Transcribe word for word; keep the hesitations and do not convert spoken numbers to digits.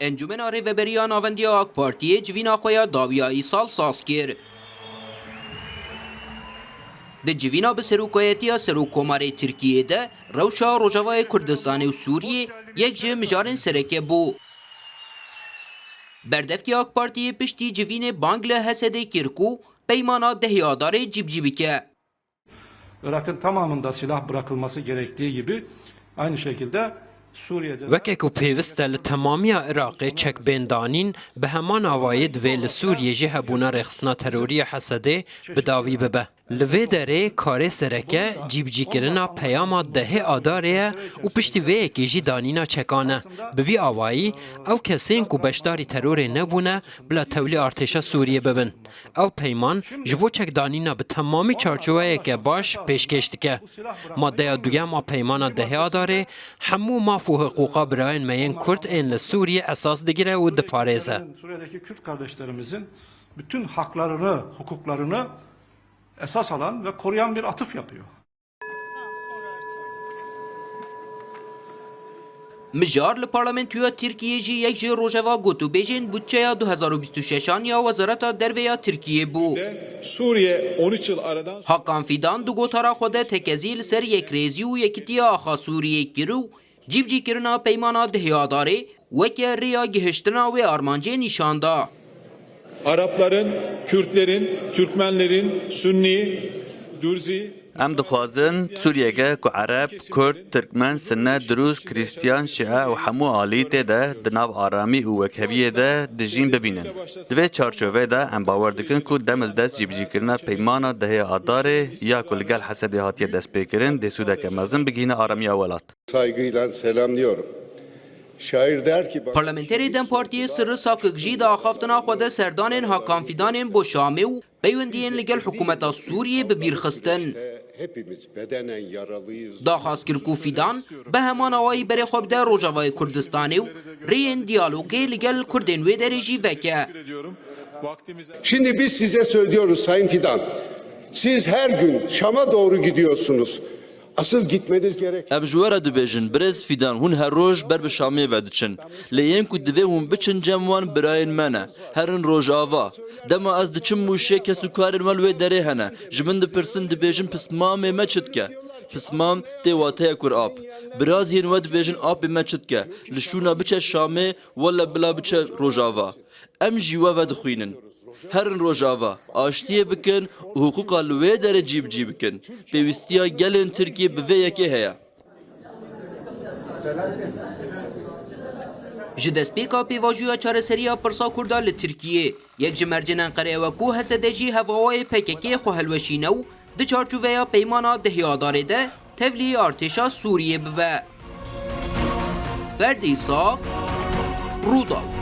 Encûmena Rêveberiya Navendî ya AK Partiyê civîna xwe ya dawî ya îsal saz kir. Di civîna bi serokayetiya Serokkomarê Tirkiyê de rewşa Rojavayê Kurdistanê û Sûriyê yek ji mijarên sereke bû. Berdevkê AK Partiyê piştî civînê bang li H S D'ê kir ku peymana dehê Adarê cîbicî bike. Irak'ın tamamında silah bırakılması gerektiği gibi aynı şekilde Suriye'de de Weke ku pêwist e li temamiya Iraqê çek bên danîn, bi heman awayî divê li Sûriyê jî hebûna rêxistina terorî ya H S D'ê bi dawî bibe. Li vê derê karê sereke cîbicîkirina peyama dehê Adarê ye û piştî vê yekê jî danîna çekan e. Bi vî awayî ew kesên ku beşdarî terorê nebûne bila tevlî artêşa Sûriyê bibin. Ew peyman ji bo çekdanîna bi temamî çarçoweyeke baş pêşkêş dike. Maddeya duyem a peymana dehê Adarê hemû maf û hiqûqa birayên me yên Kurd ên li Sûriyê esas digire û diparêze. Suriye'deki Kürt kardeşlerimizin bütün haklarını, hukuklarını esas alan ve koruyan bir atıf yapıyor. Mijar li Parlamentoya Tirkiyê jî yek ji rojeva gotûbêjên budçeya du hezar û bîst û şeşan ya Wezareta Derve ya Tirkiyê bû. Suriye on üç yıl aradan Hakan Fidan di gotara xwe de tekezî li ser yekrêzî û yekitiya axa Sûriyê kir û cîbicîkirina peymana dehê Adarê weke rêya gihiştina wê armancê nîşan da. Arapların, Kürtlerin, Türkmenlerin, Sünni, Dürzi, Em dixwazin Sûriyeke ku Ereb, Kurd, Tirkmen, Sinne, Dirûz, Krîstiyan, Şîe û hemû alî tê de di nav aramî û wekheviyê de dijîn bibînin. Di vê çarçovê de em bawer dikin ku dem li dest cîbicîkirina peymana dehê Adarê ya ku li gel H S D'ê hatiye destpêkirin dê sûdeke mezin bigihîne aramiya welat. Saygıyla selamlıyorum. Şair der ki bana Parlamenterê DEM Partiyê Sirri Sakik jî di axaftina xwe de serdanên Hakan Fidanên bo Şamê û peywendiyên li gel hikûmeta Sûriyê bi bîr xistin. Hepimiz bedenen yaralıyız. Daxwaz kir ku Fidan bi heman awayî berê xwe bide Rojavayê Kurdistanê û rêyên diyalogê li gel Kurdên wê derê jî veke. Şimdi biz size söylüyoruz Sayın Fidan. Siz her gün Şam'a doğru gidiyorsunuz. Asıl gitmeniz gerek. Em ji we re dibêjin, birêz Fîdan, hûn her roj ber bi Şamê ve diçin. Lê yên ku divê hûn biçin cem wan birayên me ne. Herin Rojava. Dema ez diçim Mûşê, kes û karên me li wê derê hene. Ji min dipirsin, dibêjin, pismamê me çi dike? Pismam tê wateya kur ap. Biraziyên we dibêjin, apê me çi dike? Li şûna biçe Şamê, wele bila biçe Rojava. Em ji we ve dixwînin. Herin Rojava, aştiyê bikin û hiqûqa li wê derê cîbicî bikin. Pêwîstiya gelên Tirkiyê bi vê yekê heye. Ji destpêka pêvajoya çareseriya pirsa Kurda li Tirkiyê, yek ji mercên Enqerê ew e ku H S D jî hevawayê P K K xwe helweşîne û di çarçoveya peymana dehê Adarê de tevlî artêşa Sûriyê bibe. Ferdî Sak, Rûdaw.